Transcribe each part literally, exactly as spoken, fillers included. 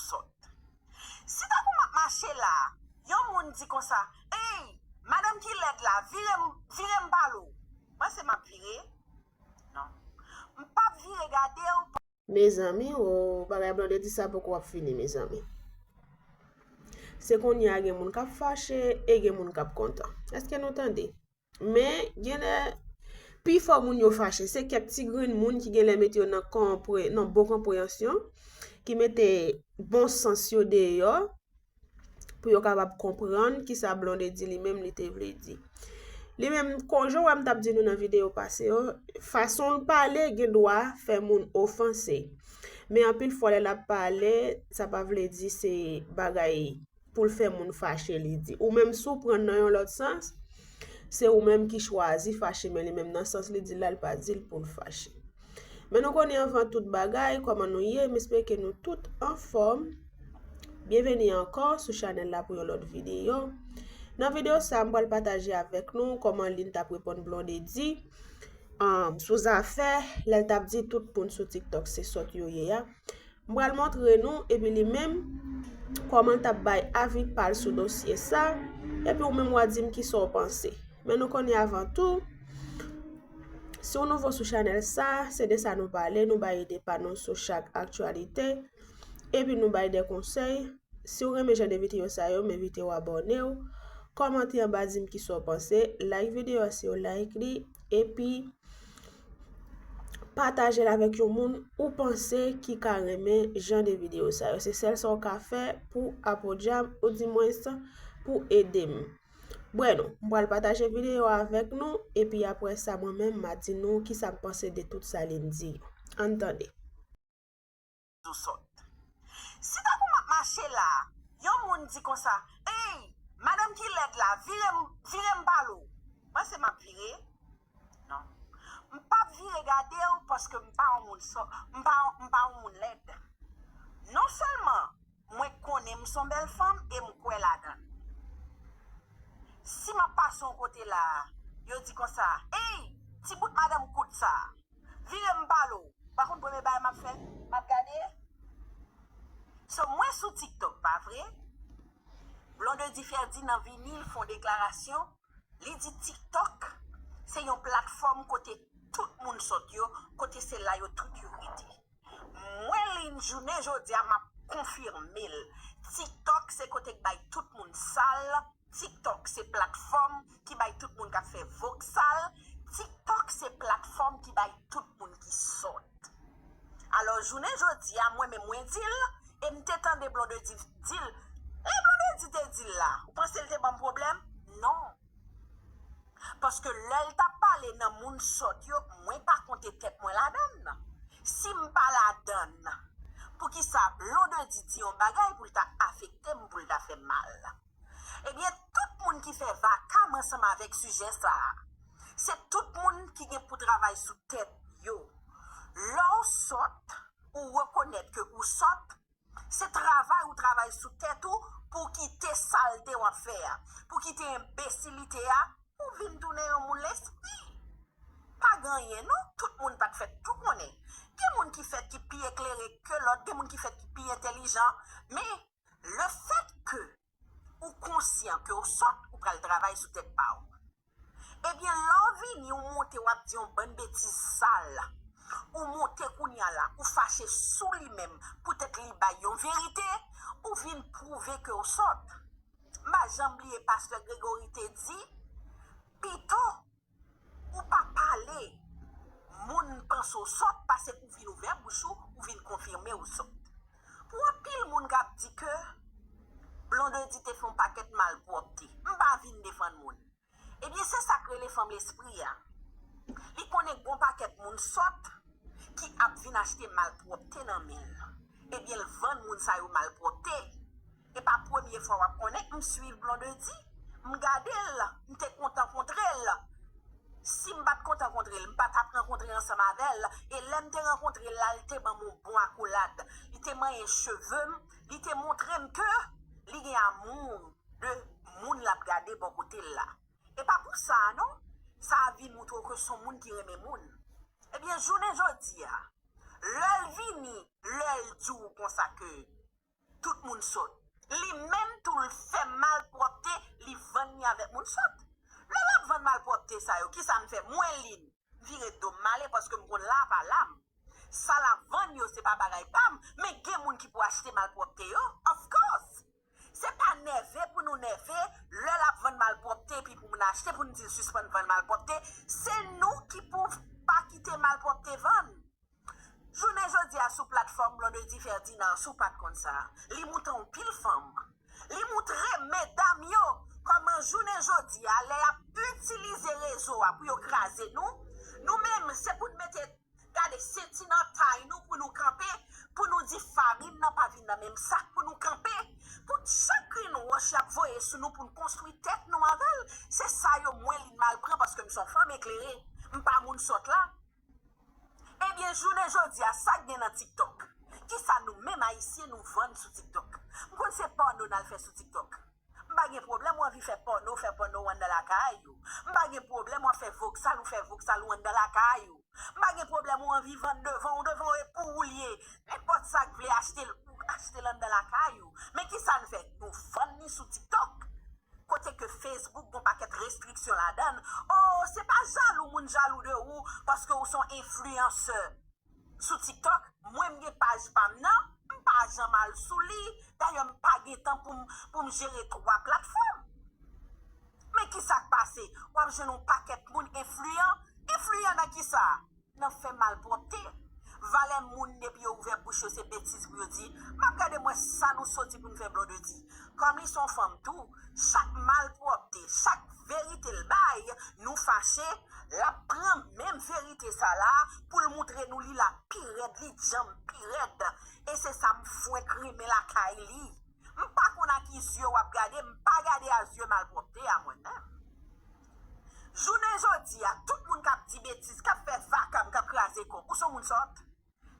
sòt. Si tankou m ap mache la, yon moun di konsa, "Ey, madanm ki lèd la, vire m, vire m pale w." Panse m ap vire? Non. M p ap vire gade w. Mezanmi, o, bagay Blondedy sa poko ap fini, mezanmi. Se kounye a gen moun k ap fache e gen moun k ap kontan. Èske nou tande? Men, genlè, pifò moun yo fache. Se kèk ti grenn moun ki genlè mete yo nan konpre-, nan bon konpreyansyon, ki mete bon sans yo deyò, pou yo kapab konprann kisa Blondedy li menm li te vle di. Li menm, kon jan w wè m t ap di nou nan videyo pase yo, fason l pale gen dwa fè moun ofanse. Men anpil fwa lè l ap pale, sa pa vle di se bagay pou l fè moun fache li di. Ou menm si w pran l nan yon lòt sans, se ou menm ki chwazi fache, men li menm nan sans li di l la, l pa di l pou l fache. Men nou konnen anvan tout bagay, kòman nou ye, m espere ke nou tout anfòm. Byenveni ankò sou chanèl la pou yon lòt videyo. Nan videyo sa, m pral pataje avèk nou kòman Lynn t ap reponn Blondedy, um, sou zafè lè l t ap di tout moun sou TikTok se sòt yo ye a. M pral montre nou, epi li menm, kòman l t ap bay avi pa l sou dosye sa, epi ou menm w a di m kisa w panse. Men nou konnen avan tou, si w nouvo sou chanèl sa, se de sa nou pale, nou bay ide pa nou sou chak aktyalite, epi nou bay de konsèy. Si w renmen jan de videyo sa yo, m envite w abòne w, kòmante anba, di m kisa w panse, like videyo a si w like li, epi pataje l avèk yon moun ou panse ki ka renmen jan de videyo sa yo. Se sèl sa w ka fè pou apodyam, oudimwens pou ede m. Bueno, m pral pataje videyo a avèk nou, epi apre sa, mwen menm, m a di nou kisa m panse de tout sa Lynn di yo. Ann tande. Sou sòt. Si tankou m ap mache la, yon moun di konsa, "Ey, madanm ki lèd la, vire m, vire m pale w." Panse m ap vire? Non. M p ap vire gade w paske m pa yon moun sò, m pa, m pa yon moun lèd. Non sèlman mwen konnen m s on bèl fanm e m kwè ladan l. Si m ap pase yon kote la, yo di konsa, "Ey, ti bout madanm kout sa, vire m pale w." Pa konn premye bagay m ap fè, m ap gade. So, mwen sou TikTok, pa vre? Blondedy Ferdinand vini, l fè yon deklarasyon. Li di TikTok se yon platfòm kote tout moun sòt yo, kote se la yo tout yo rete. Mwen, Lynn, jounen jodi a, m ap konfime l. TikTok se kote k bay tout moun sal. TikTok se platfòm ki bay tout moun k ap fè voksal. TikTok se platfòm ki bay tout moun ki sòt. Alò, jounen jodi a, mwen menm mwen di l, e m te tande Blondedy di l. E Blondedy te di l la, ou panse l te ban m pwoblèm? Non. Paske lè l t ap pale nan moun sòt yo, mwen pa konte tèt mwen ladann. Si m pa ladann, poukisa Blondedy di yon bagay pou l ta afekte m, pou l ta fè m mal? Ebyen, tout moun ki fè vakam ansanm avèk sijè sa a, se tout moun ki gen pou travay sou tèt yo. Lè w sòt, ou rekonèt ke ou sòt, se travay ou travay sou tèt ou pou w kite salte w ap fè a, pou w kite enbesilite a, pou w vin tounen yon moun lespri. Pa gen anyen non, tout moun pa t fèt tou konnen. Gen moun ki fèt ki pi eklere ke lòt, gen moun ki fèt ki pi entèlijan, men lefètke ou konsyan ke w sòt, ou pral travay sou tèt pa w. Ebyen, lè w vini, w monte, w ap di yon bann betiz sal. Ou monte kounye a la, ou fache sou li menm, poutèt li bay yon verite, ou vin pwouve ke w sòt. M pa janm bliye pastè Gregory te di, pito ou pa pale, moun panse w sòt, pase ou vin ouvè bouch ou, ou vin konfime w sòt. Pou anpil moun k ap di ke Blondedy te fè yon pakèt malpwòpte, m pa vin defann moun. Ebyen, se sa k rele fanm lespri a. Li konnen gon pakèt moun sòt ki ap vin achte malpwòpte nan men l. Ebyen, l vann moun sa yo malpwòpte. E pa premye fwa w ap konnen, m swiv Blondedy, m gade l, m te kontan kontre l. Si m pa t kontan kontre l, m pa t ap rankontre ansanm avè l. E lè m te rankontre l la, li te ban m yon bon akolad. Li te manyen cheve m, li te montre m ke li gen amou de moun l ap gade bò kote l la. E pa pou sa a non, sa a vin moutre w ke s on moun ki renmen moun. Ebyen, jounen jodi a, lè l vini, lè l di w konsa ke tout moun sòt. Li menm tou l fè malpwòpte, li vann li avèk moun sòt. Lè l ap vann malpwòpte sa yo, kisa m fè? Mwen li n vire do m m ale paske m konn la pa la m. Sa l ap vann yo se pa bagay pa m, men gen moun ki pou achte malpwòpte yo, of course. Se pa nève pou nou nève lè l ap vann malpwòpte epi pou moun achte pou n di l sispann vann malpwòpte. Se nou ki pou pa kite malpwòpte vann. Jounen jodi a sou platfòm Blondedy Ferdinand, si w pa t konn sa, li moutre anpil fanm. Li moutre medam yo kòman jounen jodi a lè y ap itilize rezo a pou yo kraze nou, nou menm se pou n mete gade senti nan tay nou pou nou kanpe, pou nou di farin nan pa vin nan menm sak pou nou kanpe, tout chak grenn wòch y ap voye sou nou pou n konstwi tèt nou avè l, se sa yo mwen li n mal pran paske m se yon fanm eklere, m pa moun sòt la. Ebyen, jounen jodi a, sa k gen nan TikTok? Kisa nou menm Ayisyen nou vann sou TikTok? M konn se pòno n al fè sou TikTok. M pa gen pwoblèm ou anvi fè pòno, fè pòno w anndan lakay ou. M pa gen pwoblèm w ap fè voksal, ou fè voksal ou anndan lakay ou. M pa gen pwoblèm ou anvi vann devan w, devan w e pou ou l ye. Nenpòt sa k vle achte l, ou achte l anndan lakay ou. Men kisa n fè? Nou vann li sou TikTok. Kote ke Facebook gon pakèt restriksyon ladan l. Oh, se pa jalou moun jalou de ou paske ou se yon enfliyansè sou TikTok. Mwen m gen paj pa m nan, m pa janm al sou li. Dayè m pa gen tan pou m, pou m jere twa platfòm. Men kisa k pase? W ap jwenn yon pakèt moun enfliyan. Enfliyan nan kisa? Nan fè malpwòpte. Valè moun depi yo ouvè bouch yo se betiz pou yo di. M ap gade mwen sa nou soti pou n fè Blondedy. Kòm li se yon fanm tou, chak malpwòpte, chak verite l bay, nou fache, l ap pran menm verite sa la pou l moutre nou li la pi rèd, li djanm pi rèd. E se sa m fwenk renmen lakay li. M pa konn a ki zye w ap gade, m pa gade a zye malpwòpte a mwen menm. Jounen jodi a, tout moun k ap di betiz, k ap fè vakab, k ap kraze kò, ou se yon moun sòt.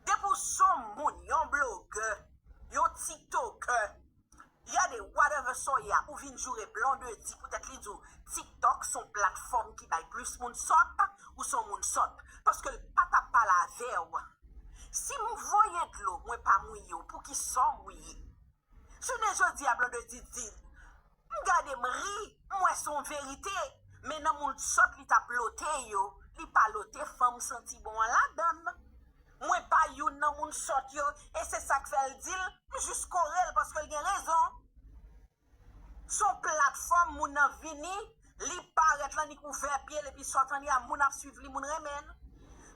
Depi w se yon moun, yon blogè, yon tiktokè, gade whatever sa w ye a, ou vin joure Blondedy poutèt li di w TikTok se yon platfòm ki bay plis moun sòt, ou se yon moun sòt. Paske l pa t ap pale avè w. Si m voye dlo, mwen pa mouye w, poukisa w mouye? Jounen jodi a Blondedy di, m gade m ri, m wè se yon verite, men nan moun sòt li t ap lote yo, li pa lote fanm santi bon an ladan l. Mwen pa youn nan moun sòt yo, e se sa k fè l di l, m jis kore l paske l gen rezon. Se yon platfòm moun nan vini, li parèt l annik ouvè pye l epi sa w tande a moun ap swiv li, moun renmen l.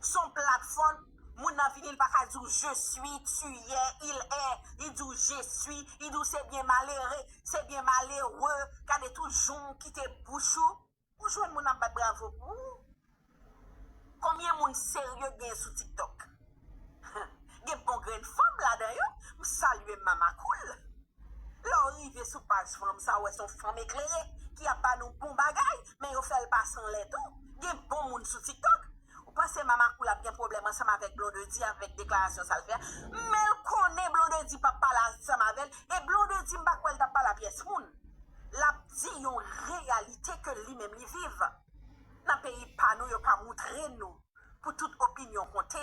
Se yon platfòm moun nan vini, li pa ka di w je suis, tu es, il est, li di w je suis, li di w se byen malere, se byen malere, gade tout jan w kite bouch ou. Ou jwenn moun ap bat bravo pou ou? Konbyen moun serye gen sou TikTok? Gen bon grenn fanm ladan yo. M salye Mama Cool. Lè w rive sou paj fanm sa, w wè se yon fanm eklere ki ap ba nou bon bagay, men yo fè l pase anlè tou. Gen bon moun sou TikTok. Ou panse Mama Cool ap gen pwoblèm ansanm avèk Blondedy avèk deklarasyon sa l fè a? Men l konnen Blondedy p ap pale ansanm avè l, e Blondedy m pa kwè l t ap pale a pyès moun. L ap di yon reyalite ke li menm li viv. Nan peyi pa nou, yo pa moutre nou pou tout opinyon konte.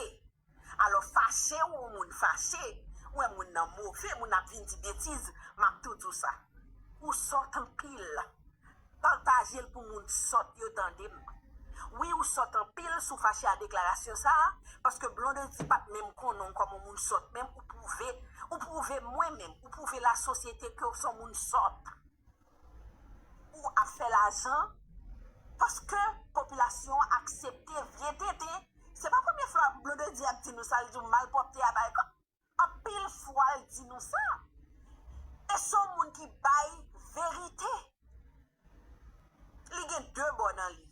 Alò, fache w, yon moun fache, ou wè moun nan move, moun ap vin di betiz, m ap tou di w sa. Ou sòt anpil. Pataje l pou moun sòt yo tande m. Wi, ou sòt anpil si w fache a deklarasyon sa a, paske Blondedy pa t menm konnen w kòm yon moun sòt menm, ou pwouve, ou pwouve mwen menm, ou pwouve lasosyete ke w se yon moun sòt. Ou ap fè lajan paske popilasyon an aksepte vye tenten. Se pa premye fwa Blondedy ap di nou sa, li di w malpwòpte a bay kòb. Anpil fwa l di nou sa. E se yon moun ki bay verite. Li gen de bò nan li.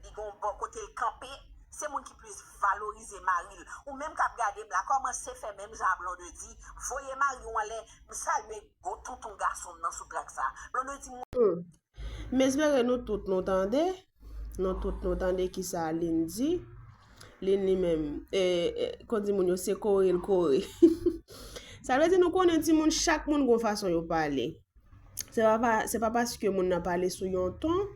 Li gen yon bò kote l kanpe, se moun ki plis valorize mari l. Ou menm k ap gade m la, kòmanse fè menm jan a Blondedy, voye mari w anlè, m salye gwo tonton gason m nan sou trak sa. Blondedy, m. M espere nou tout nou tande. Nou tout nou tande kisa Lynn di. Lynn li menm, e, e, kon di moun yo, se kore l kore. Sa vle di nou konnen timoun, chak moun gon fason yo pale. Se pa, pa, se pa paske moun nan pale sou yon ton,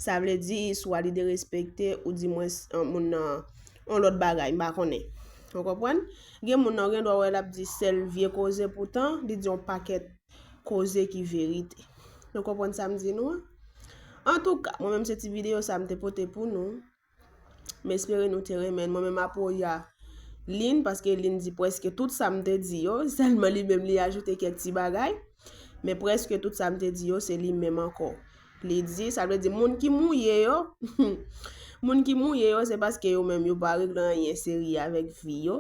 sa vle di swa li derespekte oudimwens moun nan yon lòt bagay, m pa konnen. Ou konprann? Gen moun nan gen dwa wè l ap di sèl vye koze, poutan li di yon pakèt koze ki verite. Nou konprann sa m di nou an? Antouka, mwen menm se ti videyo sa m te pote pou nou. M espere nou te renmen l. Mwen menm apoya Lynn, paske Lynn di prèske tout sa m te di yo, sèlman li menm li ajoute kèk ti bagay. Men prèske tout sa m te di yo, se li menm ankò. Li di, sa vle di moun ki mouye yo, moun ki mouye yo, se paske yo menm yo pa regle anyen serye avèk vi yo.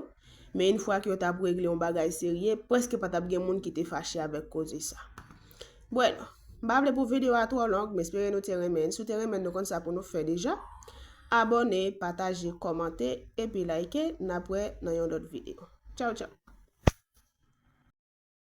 Men yon fwa ke yo t ap regle yon bagay serye, prèske pa t ap gen moun ki te fache avèk koze sa. Bueno, m pa vle pou videyo a twò long, m espere nou te renmen. Si w te renmen, nou konn sa pou nou fè deja. Abòne, pataje, kòmante, epi like. N ap wè nan yon lòt videyo. Tchaw, tchaw.